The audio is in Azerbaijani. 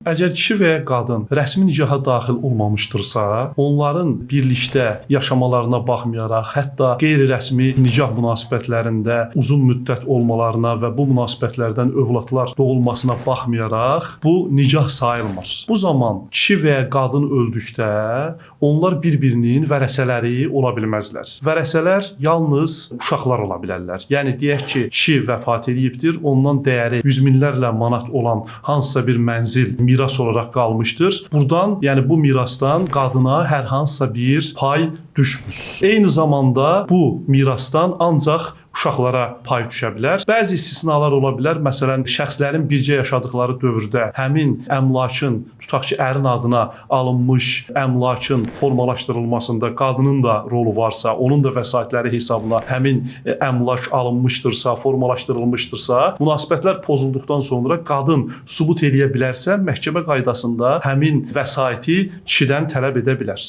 Əgər kişi və ya qadın rəsmi nikaha daxil olmamışdırsa, onların birlikdə yaşamalarına baxmayaraq, hətta qeyri-rəsmi nikah münasibətlərində uzun müddət olmalarına və bu münasibətlərdən övladlar doğulmasına baxmayaraq, bu nikah sayılmır. Bu zaman kişi və ya qadın öldükdə onlar bir-birinin vərəsələri ola bilməzlər. Vərəsələr yalnız uşaqlar ola bilərlər. Yəni deyək ki, kişi vəfat eləyibdir, ondan dəyəri yüz minlərlə manat olan hansısa bir mənzil miras olaraq qalmışdır. Burdan, yəni bu mirasdan qadına hər hansısa bir pay düşmür. Eyni zamanda bu mirasdan ancaq uşaqlara pay düşə bilər. Bəzi istisnalar ola bilər. Məsələn, şəxslərin birgə yaşadıkları dövrdə həmin əmlakın, tutaq ki, ərin adına alınmış əmlakın formalaşdırılmasında qadının da rolu varsa, onun da vəsaitləri hesabına həmin əmlak alınmışdırsa, formalaşdırılmışdırsa, münasibətlər pozulduqdan sonra qadın sübut eləyə bilərsə, məhkəmə qaydasında həmin vəsaiti kişidən tələb edə bilər.